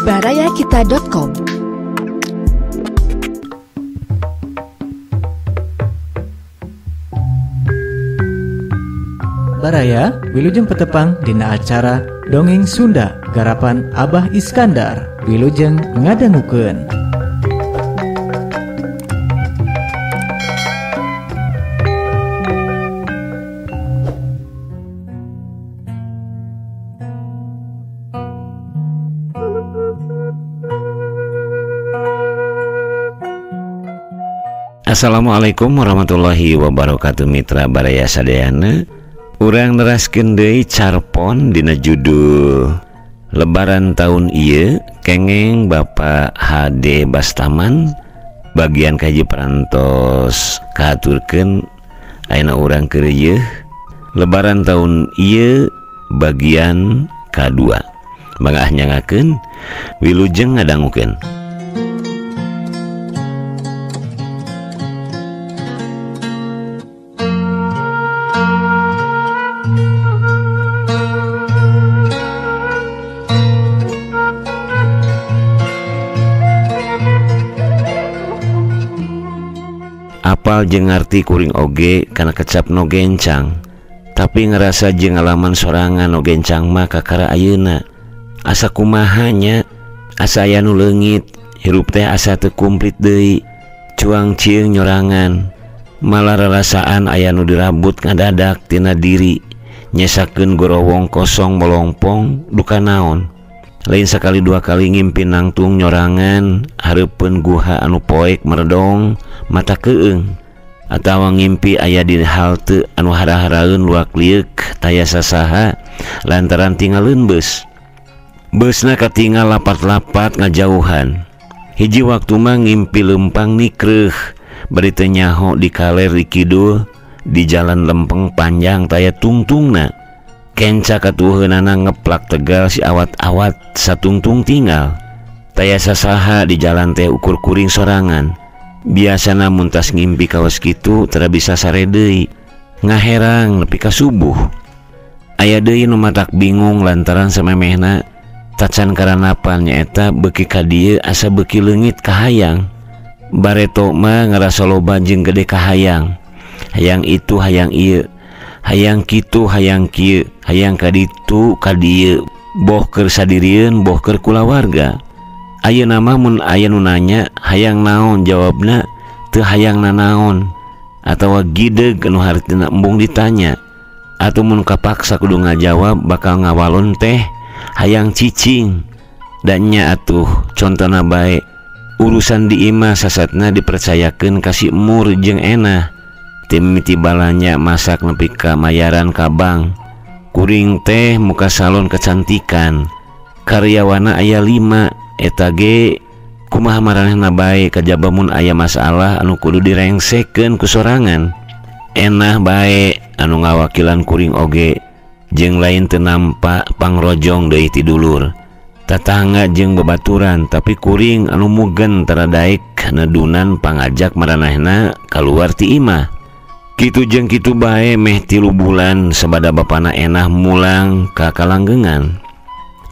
Barayakita.com. Baraya wilujeng petepang dina acara Dongeng Sunda garapan Abah Iskandar wilujeng ngadangukeun. Assalamualaikum warahmatullahi wabarakatuh mitra baraya sadayana. Urang neraskeun deui carpon dina judul Lebaran tahun ieu kengeng Bapak HD Bastaman bagian kaji parantos kahaturkeun ayeuna urang keur ieu Lebaran tahun ieu bagian kadua. Mangga nyangakeun wilujeng ngadangukeun. Apal jeung ngarti kuring oge kana kecap no gencang, tapi ngerasa jeung ngalaman sorangan no gencang mah kakara ayeuna. Asa kumaha nya, asa aya nu leungit, hirup teh asa teu kumplit deui, cuang cieung nyorangan, malah rarasaan aya nu dirabut ngadadak tina diri, nyesakeun gorowong kosong molongpong duka naon. Lain sekali dua kali ngimpi nangtung nyorangan hareupeun guha anu poek meredong mata keung, atawa ngimpi aya di halte anu hara-haraeun luak lieuk taya sasaha lantaran tinggalin bus. Busna katingal lapat-lapat ngajauhan. Hiji waktu mah ngimpi lempang nikreuh bari teu nyaho di kaler di kidul di jalan lempeng panjang taya tungtungna. Kenca katuheunana ngeplak tegal si awat-awat satungtung tinggal. Taya sasaha di jalan teh ukur kuring sorangan. Biasana mun tas ngimpi kawas kitu teu bisa sare deui. Ngaherang nepi ka subuh. Aya deui nu matak bingung lantaran samemehna tacan karanapan nyaeta beuki ka dieu asa beuki leungit kahayang. Bareto mah ngarasa loba jeung gede kahayang. Hayang itu hayang ieu, hayang kitu hayang kieu, hayang kaditu kadieu, boh keur sadirieun boh keur kulawarga. Ayeuna mah mun aya nu nanya hayang naon, jawabna teu hayang nanaon atawa gideg anu hartina embung ditanya. Atau mun kapaksa kudu ngajawab bakal ngawalon teh hayang cicing. Dan nya atuh contona bae urusan di imah sasatna dipercayakeun ka si Emur jeung Enah. Timiti balanya masak nepi ka mayaran ka bank. Kuring teh muka salon kecantikan. Karyawana aya 5, eta ge kumaha maranehna bae kajaba mun aya masalah anu kudu direngsekeun ku sorangan. Enah bae anu ngawakilan kuring oge jeung lain teu nampa pangrojong deui ti dulur. Tatangga jeung babaturan tapi kuring anu mugen tara daek nedunan pangajak maranehna kaluar ti imah. Kitu jeung kitu bae meh 3 bulan sabada bapana Enah mulang ka kalanggengan.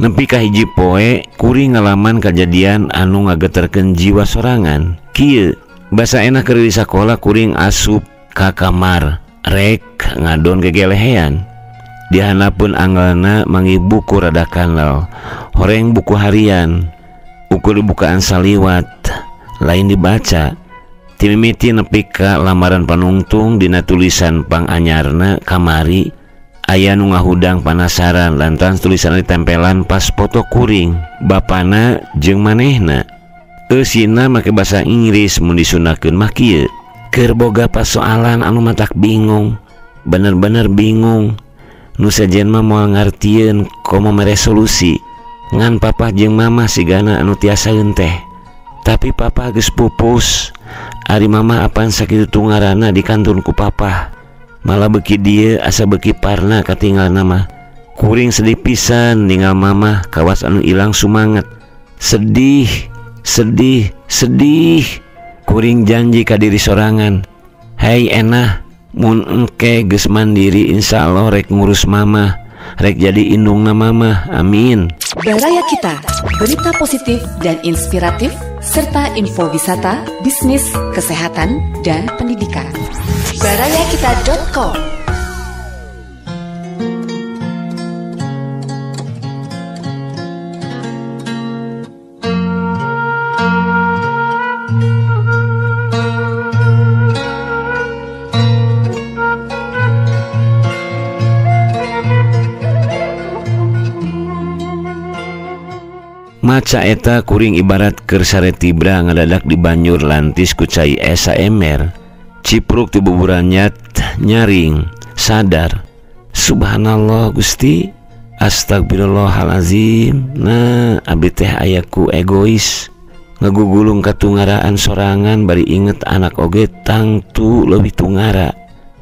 Nepi ka hiji poe kuring ngalaman kajadian anu ngageterkeun jiwa sorangan. Kieu basa Enah keur di sakola kuring asup ka kamar rek ngadon gegelehean. Di handapeun anggalna manggih buku rada kanal, horeng buku harian, ukur dibukaan saliwat, lain dibaca. Timimiti nepi ka lamaran panungtung dina tulisan panganyarna kamari aya nu ngahudang panasaran lantaran tulisanna ditempelan pas foto kuring bapana jeung manehna. Eusina make basa Inggris mun disundakeun mah kieu. Keur boga pasoalan anu matak bingung, bener-bener bingung. Nu sejen mah moal ngartieun komo mere solusi. Ngan papa jeung mama sigana anu tiasaeun teh. Tapi papa geus pupus. Ari mama apan sakitu tungarana di kantun ku papa. Malah beuki dieu asa beuki parna katinggalna mah. Kuring sedih pisan ninggal mama kawas anu ilang sumanget. Sedih, sedih, sedih. Kuring janji ka diri sorangan. Hei Enah, mun engke geus mandiri insyaallah rek ngurus mama. Rek jadi indungna mamah, amin. Baraya Kita, berita positif dan inspiratif, serta info wisata, bisnis, kesehatan, dan pendidikan. Barayakita.com. Maca eta kuring ibarat keur sare tibra ngadadak di banjur lantis ku cai es saemer. Cipruk ti buburan nyat nyaring sadar. Subhanallah Gusti, astagfirullahalazim. Nah, abdi teh aya ku egois. Ngagugulung katungaraan sorangan bari inget anak oge tangtu leuwih tungara.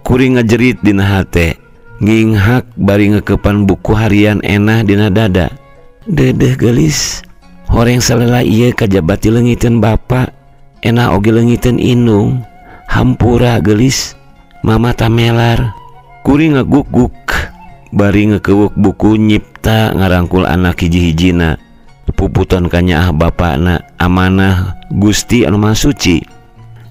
Kuring ngajerit dina hate, nginghak bari ngekepan buku harian enah dina dada. Dedeh gelis. Horeng salela ieu kajabati leungiteun bapa, enah oge leungiteun indung. Hampura gelis, mama tamelar. Kuring ngaguguk bari ngekewuk buku nyipta ngarangkul anak hiji-hijina. Puputon kanyaah bapana amanah Gusti anu Maha Suci.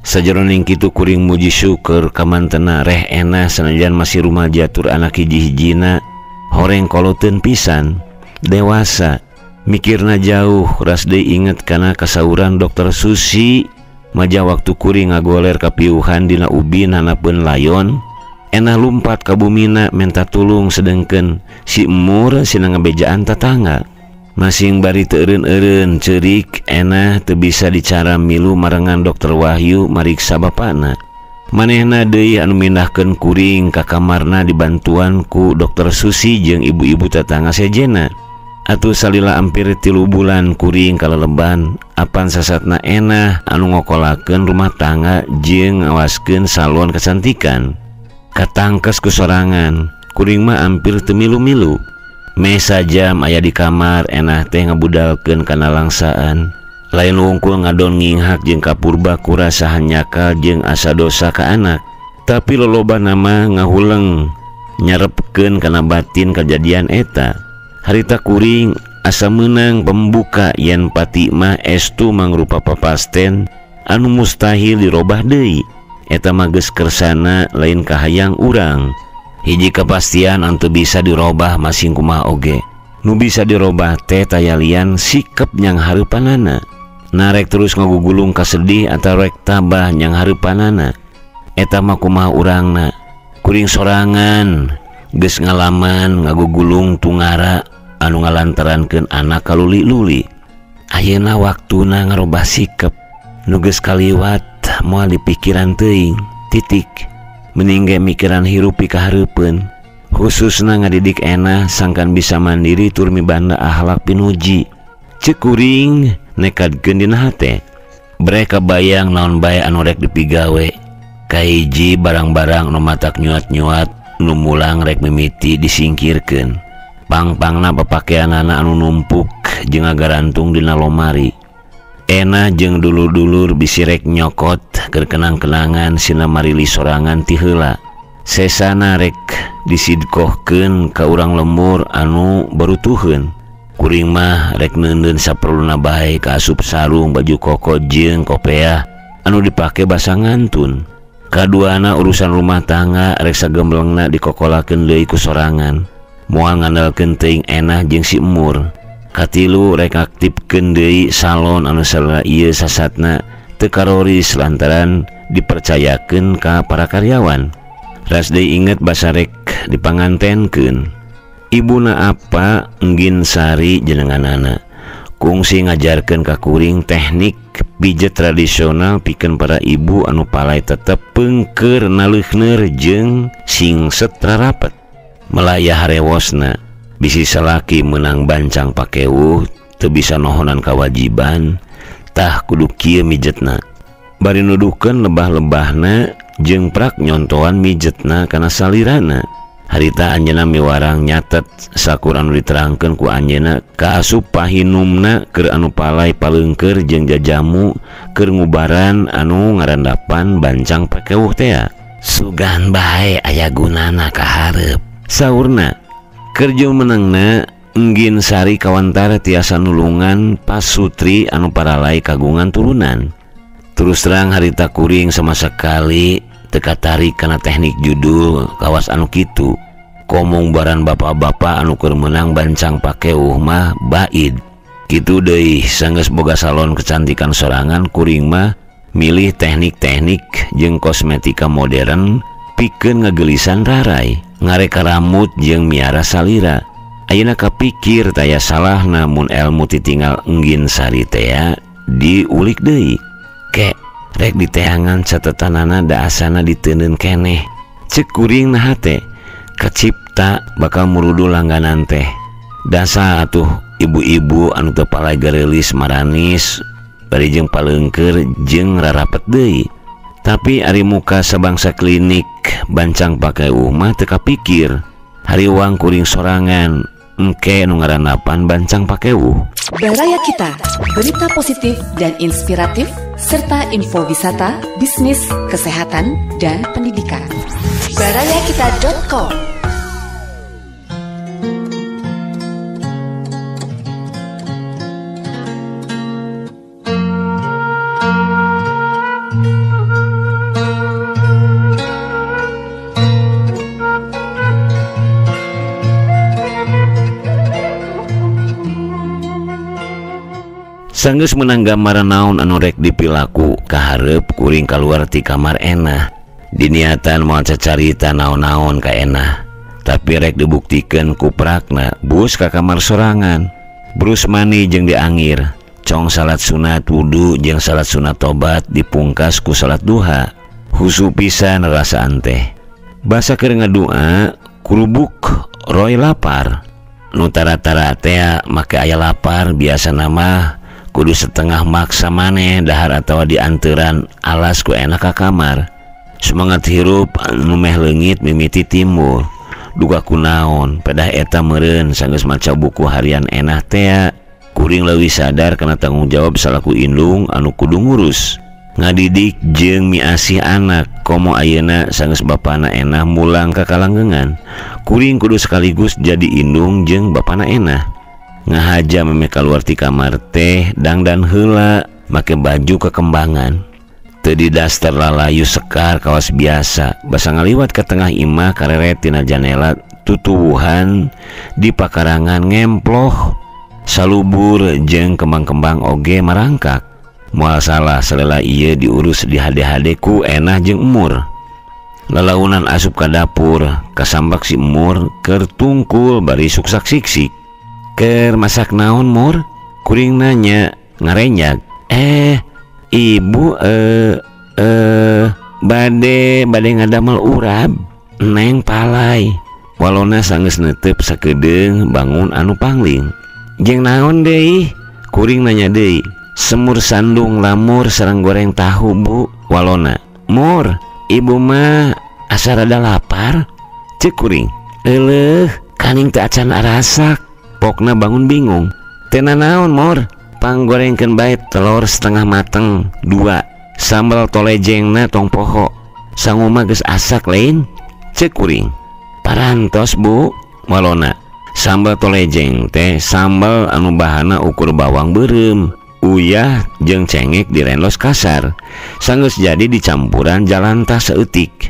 Sajeroning kitu kuring muji syukur kamantena reh enah sanajan masih rumaja tur anak hiji-hijina. Horeng koloteun pisan, dewasa. Mikirna jauh, ras deui inget kana kasauran Dokter Susi. Maja waktu kuring ngagoler kapiuhan dina ubin hanapeun layon. Enah lumpat ka bumina menta tulung sedengkeun si emur sina ngabejaan tatangga. Masing bari teu eureun-eureun ceurik enah teu bisa dicara milu marengan Dokter Wahyu mariksa bapana. Manehna deui anu mindahkeun kuring ka kamarna dibantuan ku Dokter Susi jeung ibu-ibu tatangga sejena. Atuh salila hampir 3 bulan kuring kaleleban, apan sasatna enah anu ngokolakeun rumah tangga jeung ngawaskeun salon kecantikan. Katangkes ku sorangan, kuring mah hampir teu milu-milu. Meh sajam aya di kamar enah teh ngabudalkeun kana langsaan. Lain wungkul ngadon nginghak jeung kapurba kurasa hanyakal jeung asa dosa ka anak. Tapi loloba nama ngahuleng nyarepkeun kana batin kajadian eta. Harita kuring asa meunang pembuka yen pati mah estu mangrupa papasten anu mustahil dirobah deui. Eta mah geus kersana lain kahayang urang. Hiji kepastian anu bisa dirobah masing kumaha oge. Nu bisa dirobah teh tayalian sikep nyang hareupanana. Narek terus ngagugulung kasedih atawa rek tabah nyang hareupanana. Eta mah kumaha urangna. Kuring sorangan geus ngalaman ngagugulung tungara anu ngalantarankeun anak kaluli-luli. Ayeuna waktuna ngarobah sikep nu geus kaliwat moal dipikiran teuing titik. Mending ge mikiran hirup pikahareupeun, khususna ngadidik enah sangkan bisa mandiri tur mibanda akhlak pinuji. Ceuk kuring nekadkeun dina hate. Brek kabayang naon bae anu rek dipigawe. Kahiji barang-barang nu matak nyuat-nyuat nu mulang rek mimiti disingkirkeun. Pang-pangna papakeanana anu numpuk jeung ngagarantung dina lomari. Enah jeung dulur-dulur bisi rek nyokot keur kenang-kenangan sina marili sorangan ti heula. Sesana rek disidkohkeun ka urang lembur anu barutuheun. Kuring mah rek neundeun saperluna bae ka asup sarung baju koko jeung kopeah anu dipake basa ngantun. Kaduana urusan rumah tangga rek sagemblengna dikokolakeun deui ku sorangan. Moal ngandalkeun teuing enah jeung si emur. Katilu rek aktifkeun deui salon anu salila ieu sasatna teu karoris lantaran dipercayakeun ka para karyawan. Ras deui inget basa rek dipangantenkeun. Ibuna apa Enggin Sari jenenganana kungsi ngajarkeun ka kuring teknik pijet tradisional pikeun para ibu anu palai tetep pengker naleuhner jeung singset rarapet. Melayah harewosna bisi salaki menang bancang pakewuh teu bisa nohonan kawajiban tah kudu kieu mijetna. Bari nuduhkeun lebah-lebahna jeung prak nyontoan mijetna kana salirana. Harita anjeunna miwarang nyatet sakur anu diterangkeun ku anjeunna kaasup pahinumna keur anu palai paleungkeur jeung jajamu keur ngubaran anu ngarandapan bancang pakewuh tea. Sugan bae aya gunana ka hareup saurna. Keur jumenengna Enggin Sari kawantara tiasa nulungan pasutri anu paralai kagungan turunan. Terus terang harita kuring sama sekali teu katarik kana teknik judul kawas anu kitu. Komong baran bapak-bapak anu keur meunang bancang pakeuh mah baid. Kitu deui sanggeus boga salon kecantikan sorangan kuring mah milih teknik-teknik jeung kosmetika modern pikeun ngageulisan rarai, ngareka rambut jeung miara salira. Ayeuna kapikir taya salah namun elmu titinggal Enggin Sari tea diulik deui. Ke rek diteangan catetanana da asana diteundeun keneh. Ceuk kuring naha teh kacipta bakal murudu langganan teh. Dasa atuh ibu-ibu anu teu palai gareulis maranis bari jeung paleungkeur jeung rarapet deui. Tapi ari muka sabangsa klinik bancang pakeuh mah teu kapikir. Hariwang kuring sorangan engke nu ngaranapan bancang pakeuh. Baraya Kita, berita positif dan inspiratif serta info wisata, bisnis, kesehatan, dan pendidikan. Barayakita.com. Sanggeus meunang gambaran naon anu rek dipilaku kahareup kuring kaluar ti kamar enah. Diniatan moal cacarita naon-naon ka enah, tapi rek dibuktikeun ku prakna bus ka kamar sorangan. Brus mani jeung diangir, cong salat sunat wudu jeung salat sunat tobat dipungkas ku salat duha. Husu pisan rasaan teh. Basa keur ngadua kurubuk roy lapar. Nu tara-tara tea make aya lapar biasa mah kudu setengah maksa maneh dahar atawa dianteran alas ku enak ka kamar. Semangat hirup anu meh leungit mimiti timbul. Duka kunaon pedah eta meureun sanggeus maca buku harian enah tea. Kuring leuwih sadar kana tanggung jawab salaku indung anu kudu ngurus, ngadidik jeung miasih anak. Komo ayeuna sanggeus bapana enah mulang ka kalanggengan, kuring kudu sekaligus jadi indung jeung bapana enah. Ngahaja meme kaluar ti kamar teh dangdan heula make baju kekembangan. Teu didaster lalayu sekar kawas biasa, basa ngaliwat ka tengah imah kareret tina janela tutuwuhan di pakarangan ngemploh salubur jeung kembang-kembang oge marangkak. Moal salah salela ieu diurus di hade-hade ku enah jeung emur. Lalaunan asup ka dapur kasambak si emur keur tungkul bari suksak siksik. Keur masak naon mur? Kuring nanya ngarenyag. Ibu bade ngadamel urab neng palai. Walona sanggeus netep sakedeung bangun anu pangling. Jeung naon deui? Kuring nanya deui. Semur sandung lamur sareng goreng tahu bu. Walona, mur ibu mah asa rada lapar. Ceuk kuring. Euleuh kaning teu acan arasak. Pokna bangun bingung. Teu nanaon mur? Panggorengkeun bae telur setengah mateng 2, sambal tolejengna tong poho. Sangu mah geus asak lain. Ceuk kuring. Parantos bu. Walona, sambal tolejeng teh sambal anu bahana ukur bawang beureum, uyah jeung cengek direnlos kasar. Sanggeus jadi dicampuran jalantah saeutik.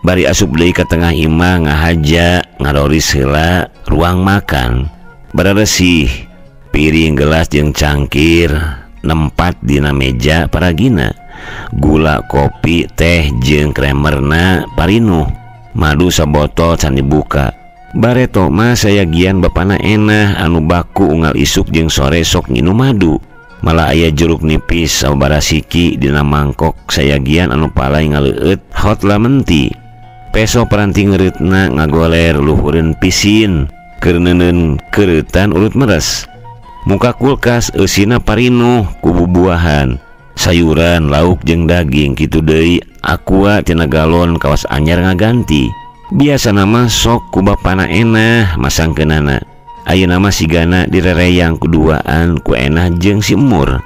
Bari asup deui ka tengah imah ngahaja ngaroris heula ruang makan. Bararesih piring gelas jeung cangkir nempat dina meja paragina. Gula, kopi, teh jeung kremerna parinuh. Madu sabotol can dibuka. Bareto mah sayagian bapana enah anu baku unggal isuk jeung sore sok nginum madu. Malah aya jeruk nipis sabaraha siki dina mangkok sayagian anu palai ngaleueut hot lemon tea. Peso paranti ngeureutna ngagoler luhureun pisin keur neuneun keureutan urut meres. Muka kulkas eusina parinuh ku bubuahan, sayuran, lauk jeung daging. Kitu deui aqua tina galon kawas anyar ngaganti. Biasana mah sok ku bapana enah masangkeunana. Ayeuna mah sigana direreyang kuduaan ku enah jeung si emur.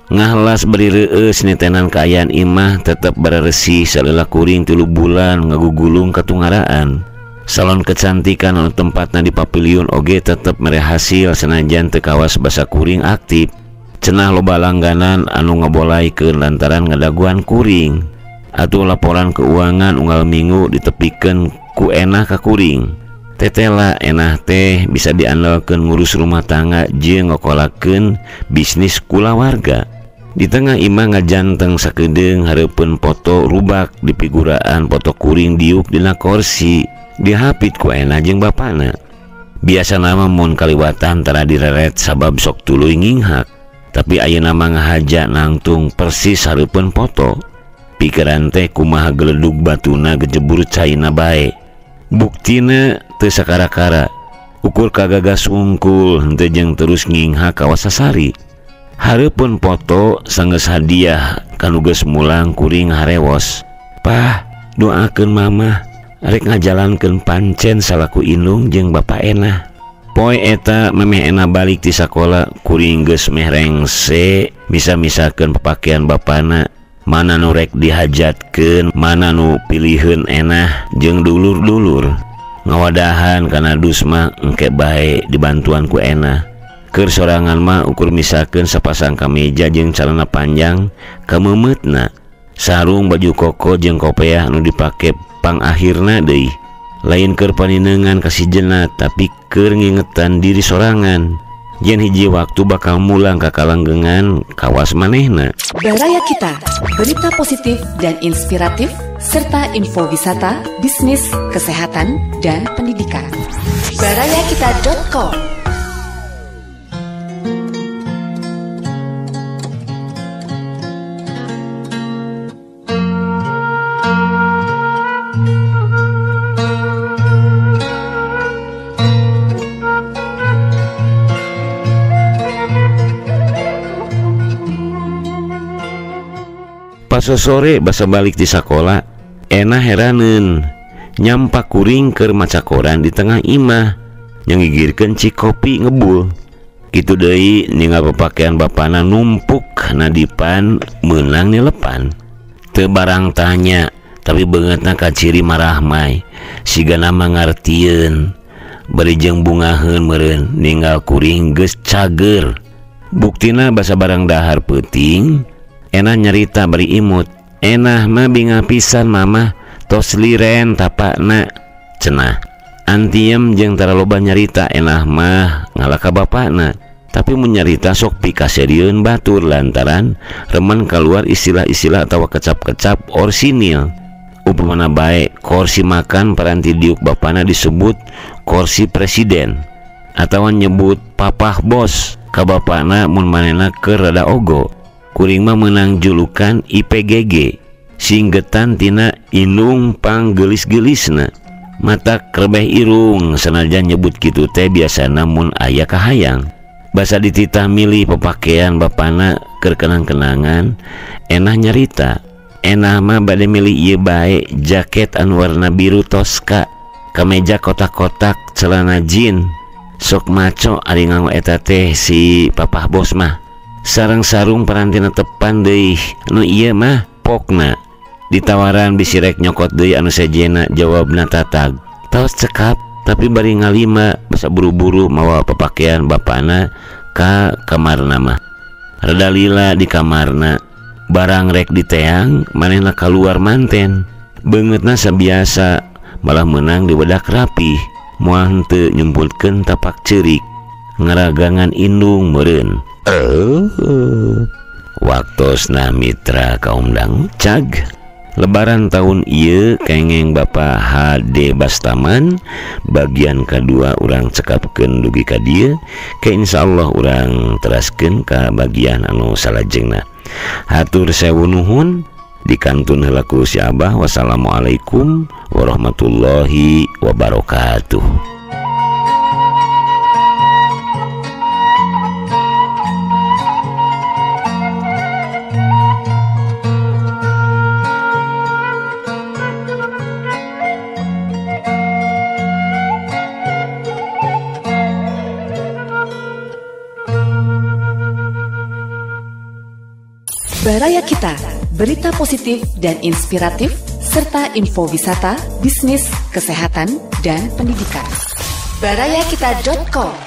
Ngahlas bari reueus nitenan kaayaan imah tetep bareresih saleula kuring 3 bulan ngagugulung katungaraan. Salon kecantikan anu tempatna di pavilion oge tetep mere hasil sanajan teu kawas basa kuring aktif. Cenah loba langganan anu ngabolaikeun lantaran ngadaguan kuring. Atuh laporan keuangan unggal minggu ditepikeun ku Enah ka kuring. Tetela Enah teh bisa diandalkeun ngurus rumah tangga jeung ngokolakeun bisnis kulawarga. Di tengah imah ngajanteng sakedeung hareupeun foto rubak di figuraan foto kuring diuk dina korsi dihapit ku Enah jeung bapana. Biasana mah mun kaliwatan tara direret sabab sok tuluy nginghak, tapi ayeuna mah ngahaja nangtung persis hareupeun foto. Pikiran teh kumaha geledug batuna gejebur caina bae. Buktina teu sakara-kara, ukur kagagas wungkul henteu jeung terus nginghak kawas sasari. Hareupeun foto sanggeus hadiah kanu geus mulang kuring harewos. Pah, doakeun mamah rek ngajalankeun pancen salaku indung jeung bapa Enah. Poe eta memeh Enah balik ti sakola, kuring geus meh rengse misa-misakeun papakaian bapana. Mana nu rek dihajatkeun, mana nu piliheun Enah jeung dulur-dulur. Ngawadahan kana dus mah engke bae dibantuan ku Enah. Keur sorangan mah ukur misakeun sapasang kameja jeung calana panjang kameumeutna. Sarung baju koko jeung kopeah nu dipake pangakhirna deui. Lain keur paninengan kasijena tapi keur ngingetan diri sorangan. Yen hiji waktu bakal mulang ka kalanggengan kawas manehna. Baraya Kita, berita positif dan inspiratif serta info wisata, bisnis, kesehatan, dan pendidikan. Barayakita.com. Paso sore basa balik di sakola, Enah heraneun nyampak kuring keur maca koran di tengah imah nyangigirkeun cikopi ngebul. Kitu deui ningal papakaian bapana numpuk nadipan meunang nilepan. Teu barang tanya tapi beungeutna kaciri marahmai sigana mangartieun bari jeung bungaheun meureun ninggal kuring geus cager. Buktina basa barang dahar peuting Enah nyarita bari imut. Enah mah bingah pisan mamah tos liren tapakna cenah. Antiem jeung tara loba nyarita Enah mah ngalah ka bapakna, tapi mun nyarita sok pikaserieun batur lantaran remen keluar istilah-istilah atawa kecap-kecap orsinil. Upamana bae kursi makan paranti diuk bapana disebut kursi presiden atawa nyebut papah bos ka bapana mun manehna keur rada ogo. Kuring mah meunang julukan IPGG singgetan tina indung panggelis-gelisna. Mata krebeh irung sanajan nyebut kitu teh biasana mun aya kahayang. Basa dititah milih papakaian bapana keur kenang-kenangan, Enah nyarita. Enah mah bade milih ieu bae jaket anu warna biru toska, kameja kotak-kotak, celana jean. Sok maco ari nganggo eta teh si papah bos mah. Sareng sarung parantina tepan deui nu ieu mah pokna. Ditawaran bisi rek nyokot deui anu sejena jawabna tatag. Tos cekap tapi bari ngalima basa buru-buru mawa papakaian bapana ka kamarna mah. Rada lila di kamarna, barang rek diteang manehna kaluar manten. Beungeutna sabiasa malah meunang diwedak rapih, moal henteu nyumputkeun tapak ceurik, ngaragangan indung meureun. Waktosna mitra kaum dang cag. Lebaran tahun ieu kengeng Bapak HD Bastaman bagian kedua urang cekapkeun dugi ka dieu, ke insyaallah urang teraskeun ka bagian anu salajengna. Hatur sewu nuhun dikantun heula ku si Abah. Wassalamualaikum warahmatullahi wabarakatuh. Baraya Kita, berita positif dan inspiratif, serta info wisata, bisnis, kesehatan, dan pendidikan. Barayakita.com.